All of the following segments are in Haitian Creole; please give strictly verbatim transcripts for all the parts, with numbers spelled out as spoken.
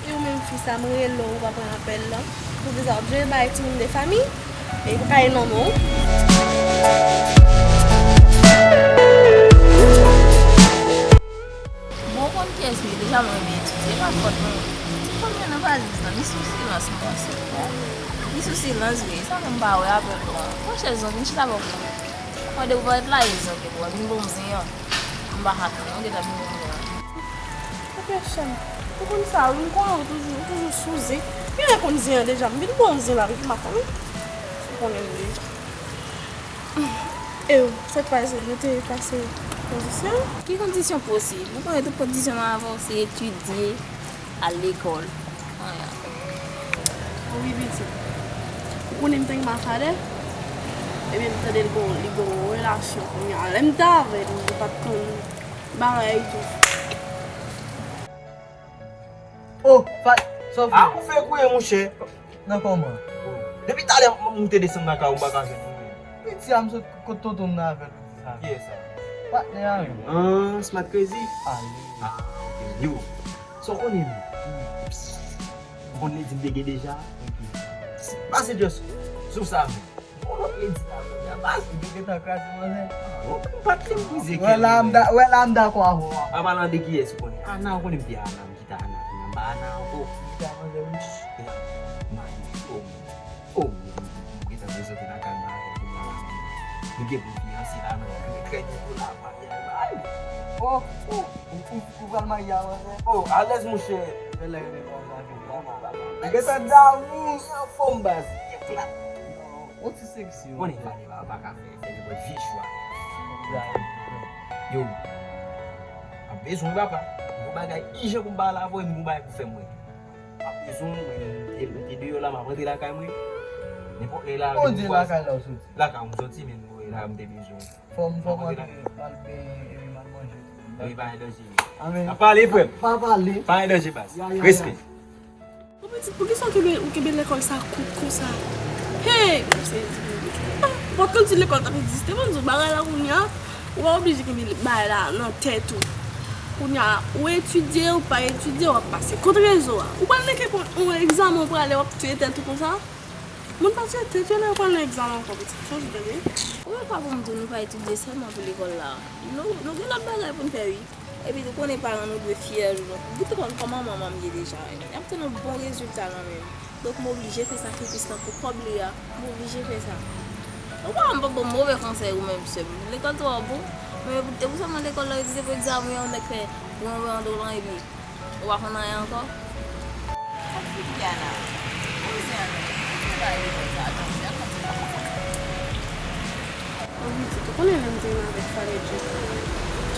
E ou menm fi sa, m rele w, ou pa pran apèl lan. Poukisa w oblije bay timoun de fanmi? E pou kay non non. Bon, ou konn kiyès m ye deja, mwen byen etidye, e pa fòt mwen. Ti fanm nan valiz lan, li sou silans, m panse. Li sou silans, wi, sa menm pa wè apèl lan. Monchè, zòn, vin chita bò pou mwen. Mwen de ou pa ret la, e zòn, ke pou vin bon zen an. M pa ka tann, ou gentan vin bon zen an. Ou pèsonn. Ou konn sa, wi, m konnen ou toujou, ou toujou sou zen. Genlè konn zen an deja, m vin bon zen la, vin maten, wi. Ou konnen m deja. E w, sa k pase? Nou te pase kondisyon? Ki kondisyon posib? Ou konnen tout kondisyon mwen avè w se etidye, al lekòl. Anyen ankò. Wi, pitit. Ou konnen m te gen Mafadè? Ebyen, m tande l gon, li gon relasyon kounye a. Lè m te avè l, m te pa t konn bagay tou. Oh, Fat, sa w fè? Ah, ou fè kouye, monchè. Nan kòman? Depi talè m moute desann nan kay ou, m pa ka jwenn ou menm. Piti a, m sot kot tonton m nan avè l, piti sa. Kiyès sa? Patnè a menm. Ah, Smart Crazy? Ale. Ah, ok. Yo, sa w konnen menm? Ou konn ledi m te gen deja? Ok. Pase just sou sa menm. Yon lòt ledi la, kounye a, baz. Ou te gentan kraze manzè? Oh, m pa t lè m brize kè. Wè la, m da-, wè la, m dakò avè w. An palan de kiyès ou konnen? Ana, ou konnen m te Ana, m kite Ana, kounye a m pa Ana ankò. Ou kite manzè, wi. Mayi, oh, oh, m gentan prezante lakay mwen avè kounye a la. Nou gen pou fiyanse la, nan krèk, krèk, pou la, maryaj, bay. Oh, oh, ou, ou, ou pral marye a manzè? Oh, alèz, monchè. Bèl lè rete konsa, vin la. Ou gentan damou. Anfòm, baz. Eklat. Ou ti seksi, wi. Konnen Vanessa pa ka fè, fè nenpòt vye chwa. Yo, m ap bezwen w, papa. Yon bagay ijan pou m pale avè w, e m gon bagay pou fè mwen. M ap bezwen w, mwen, m te, m te deyò la, m ap rantre lakay mwen. Nenpòt lè la, bon Dye, lakay la w soti. Lakay m soti, men, wi, la m te bezwen w. Fò m, fò m rantre, m al benyen, e m al manje. Wi, pa gen danje. Amen. N ap pale, frè m. Pa pale. Pa gen danje, baz. Ya, ya, ya. Respè. Bon, pitit, poukisa w kenbe, ou kenbe lekòl sa kout konsa? Hey! Mwen sezi, mwen. Ah, ou pa t konn si lekòl t ap egziste, mwen di w bagay la kounye a, ou pa oblije kenbe bagay la nan tèt ou. Kounye a, ou etidye, ou pa etidye, w ap pase kont rezo a. Ou pral neke pou yon egzamen, ou prale, w ap tiye tèt ou konsa. Moun pa tiye tèt yo lè yo pral nan egzamen ankò, pitit. Chanje tande. Ou wè pa pou m di w nou pa etidye sèlman pou lekòl la. Nou, nou gen lòt bagay pou n fè, wi. Epi tou konnen paran nou dwe fyè nou. Ou te konn kòman manman m ye deja. Y ap tann yon bon rezilta nan men m. Donk m oblije fè sakrifis lan pou kòb li a. M oblije fè sa. Ou pa wè m p ap ba w move konsèy ou menm sè m. Lekòl twò bon. Men e pou sèlman lekòl la yo di se pou egzamen an nèk fè gran wè an do lan epi ou pa konn anyen ankò. Sa k fin gen la? Poze an nou. Ki bagay lekòl sa a tanpri a kontinye konsa. Mwen pitit, ou konnen lè m te renmen avèk Fadè Djek,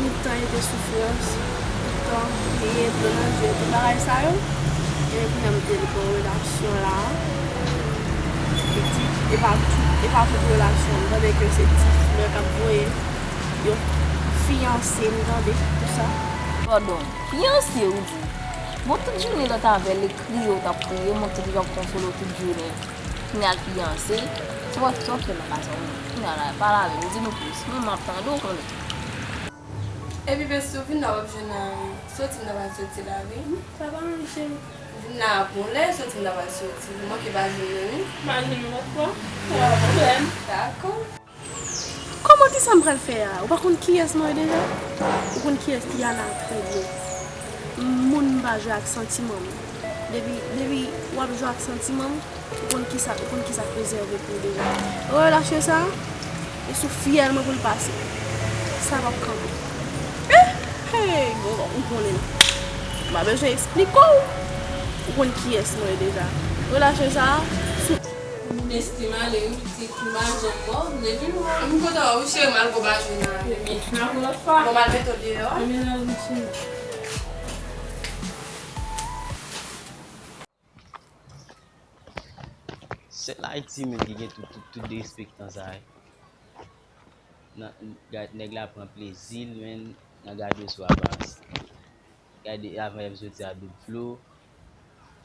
tout tan e te soufrans, tout tan peye dlo nan je, tout bagay sa yo. Ebyen kounye a m te gon relasyon la. Epi, e pa tout, e pa tout relasyon m tande ke se ti flè k ap voye, yo fiyanse m tande, tout sa. Padon, fiyanse ou di? Bon, tout jounen lòt avè l, li kriye, ou t ap kriye, mwen tande l ap konsole w tout jounen. Kounye a l fiyanse. Sa w ap, sa w ap fè nan kay sa w menm? Kounye a la, pale avè m, di nou plis. Mwen, m ap tande w konnen. Epi besti, w vin la, w ap jwenn nan soti m ta pral soti la, wi. Sa pa manje. Vin la ap yon lè, soti m ta pral soti. Ou manke pa jwenn mwen, wi. M pa jwenn ou lòt fwa. Pa gen pwoblèm. Dakò. Kòman, kisa m pral fè a? Ou pa konn kiyès mwen ye deja? Ou konn kiyès Tiana trè byen. Moun m pa jwe ak santiman m. Depi, depi w ap jwe ak santiman m, ou konn kisa, ou konn kisa k rezève pou w deja. Relasyon sa a, e sou fyèl mwen pou l pase. Sa p ap kanpe. Eh! Hey! Bon, bon, ou konnen. M pa bezwen eksplike w. Ou konn kiyès mwen ye deja. Relasyon sa a, sou Besti m ale wi pitit, m pa janm wè w depi m wè w. M kontan wè w wi cheri m, al gon pa jwe nan la. Bon, m al mete w deyò. Sèl Ayiti menm ki gen tout, tout, tout derespektan sa a. Nan, gad, nèg la pran plezi l, men, nan gade w sou aparans. Gade, avan y ap soti a doub flo.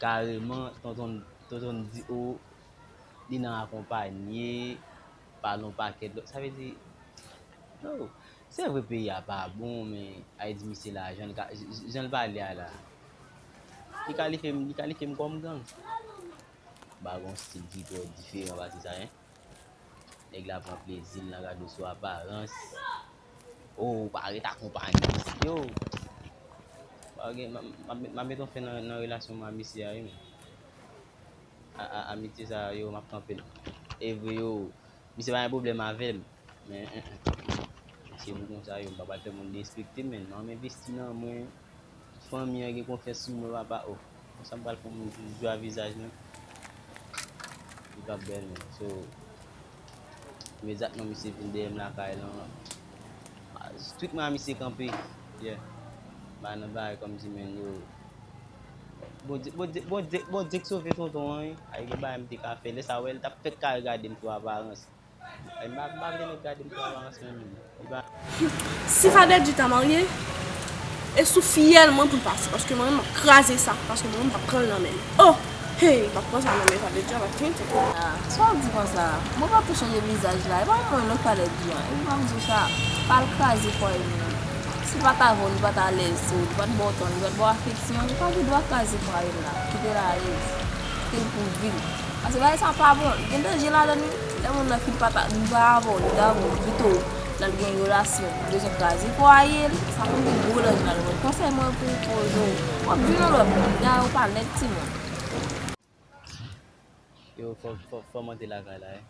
Kareman, tonton, tonton di, o, li nan akonpanye pa yon pakèt lòt. Sa vle di, no, se vre peyi a pa bon, men Ayiti, misye la, jan l ka, jan l pale a la, li kalifye m, li kalifye m kòm gang. Ba gon stil ki twò diferan pase sa, en. Nèg la pran plezi l nan gade w sou aparans. O, ou pa ret akonpanye misye. Yo! Pa gen, m, m, m, m ap met yon fen nan, nan relasyon mwen ak misye a, wi, men. A, a, amitye sa a, yo, m ap kanpe l. E vre, yo, misye pa gen pwoblèm avè m. Men, en, en. Misye m konsa, yo, m pa pral fè moun derespekte m, men. M ap envesti nan mwen. Fanmi an gen konfyans sou mwen, papa, o. Konsa m pral fè yon moun jou a vizaj mwen. Li p ap bèl, men. So, imedyatman misye vin dèyè m lakay lan, a, street mwen a misye kanpe. Yeah. M pa nan bagay kòmsi, men, yo. Bondye, Bondye, Bondye, Bondye k sove tonton an, wi. Ay, gen bagay m te ka fè. Lè sa a, w wè, l t ap fèk ka regade m sou aparans. Ay, m pa, m pa vle nèg gade m sou aparans mwen menm. Li pa Si Fadèdji ta marye, e sou fyèl mwen pou l pase, paske mwen menm m ap kraze sa, paske mwen menm m p ap pran l nan men l. Oh! Hey, m p ap pran sa nan men Fadèdji a, m ap tenten. Ah, sa w di konsa? Mwen pa tou chanje vizaj la, e pa mwen lòt Fadèdji an, epi m ap di w sa, pa al kraze fwaye moun. Si l pa ta vle w, li pa ta alèz, li pa t ba w tan, li pa t ba w afeksyon, ou pa gen dwa kraze fwaye l la, kite l alèz, kite l pou vi l. Paske bagay sa pa bon, gen danje ladan l wi. Lè moun nan fin pa ta, li pa avè w, li ta avè w, pito l al gen relasyon, li bezwen kraze fwaye l, sa pou gen gwo danje ladan l. Konsèy mwen pou poze w, w ap jwenn yon lòt moun, dayè ou pa nèt timoun. Yo, fò, fò, fò m antre lakay la, wi.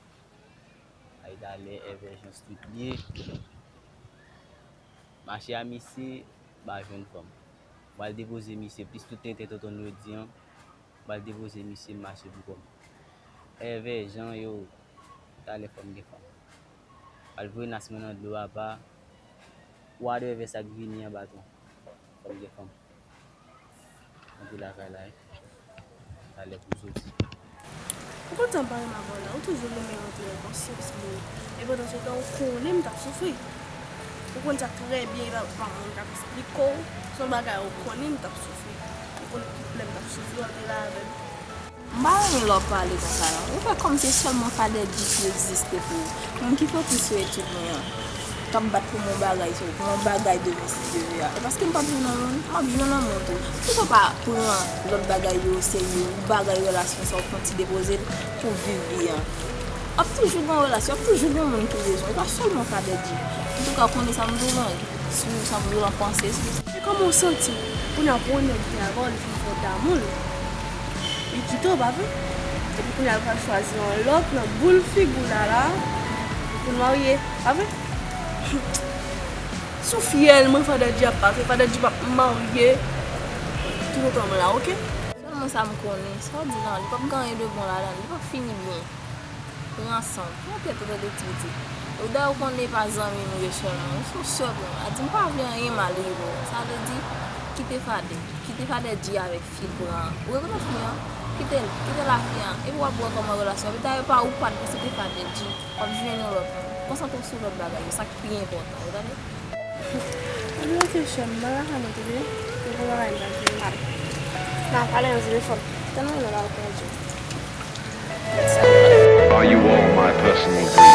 Ay, talè, Èvè Jan Street li ye. Mache a misye, m pa jwenn fanm. M al depoze misye, plis tout tenten tonton yo di an. M al depoze misye, m mache pou kò m. Èvè Jan yo, talè fò m gen fanm. Al voye nas mwen nan dlo apa. Wa de Èvè sa k vini an baton. Fò m gen fanm. Antre lakay la, wi. Talè pou soti. Ou kontan m pa renmen avè w la, ou toujou renmen rantre nan konsyans moun. E pandan se tan, ou konnen m t ap soufri. Ou konn sa trè byen, e pa, pa moun k ap esplike w. Se yon bagay ou konnen m t ap soufri. Ou konn tout lè m t ap soufri, w ap te la avè m. M pa renmen lè w ap pale konsa non. Ou fè kòmsi se sèlman Fadèdji ki egziste pou ou. Moun ki fokis sou etid mwen an, k ap bat pou mwen yon bagay, pou yon bagay demen si Dye vle a. E paske m p ap jwenn nan moun, m ap jwenn nan moun tou. Poukò pa pran lòt bagay yo oserye, ou bagay relasyon sa, ou fè yon ti depoze l pou viv vi an. W ap toujou gen yon relasyon, w ap toujou gen yon moun ki bezwen w, e pa sèlman Fadèdji. Antouka, ou konnen sa m di w lan, sou sa m di w lan, panse sou sa. E kòman w santi w kounye a pou yon nèg ki avè w, li fin fè w damou l, li kite w, pa vre? Epi kounye a l pral chwazi yon lòt nan boul figi w la la, pou l marye, pa vre? Sou fyèl mwen, Fadèdji ap pase, Fadèdji p ap marye toutotan m la, oke? Sèlman sa m konnen, sa w di lan, li p ap gen anyen de bon ladan l, li p ap fini byen. Pran san w, pran tèt ou tande ti pitit. Ou dayè ou konnen e pa zanmi nou ye sèlman, ou se yon sè pou mwen. A di m pa vle anyen mal rive w. Sa vle di, kite Fadè, kite Fadèdji avèk fi l pran an. Ou rekonèt fi an? Kite l, kite l ak fi an. Epi w ap wè kòman relasyon an. Epi dayè pa ou pa t vle se te Fadèdji. W ap jwenn yon lòt moun. Konsantre w sou lòt bagay yo, sa k pi enpòtan yo, tande? Ann rete chè m, m pral lakay mwen tande. Mwen gen bagay m pral fè. M ap pale nan telefòn. Tèlman gen bagay pou m di w. Are you all my personal dreams?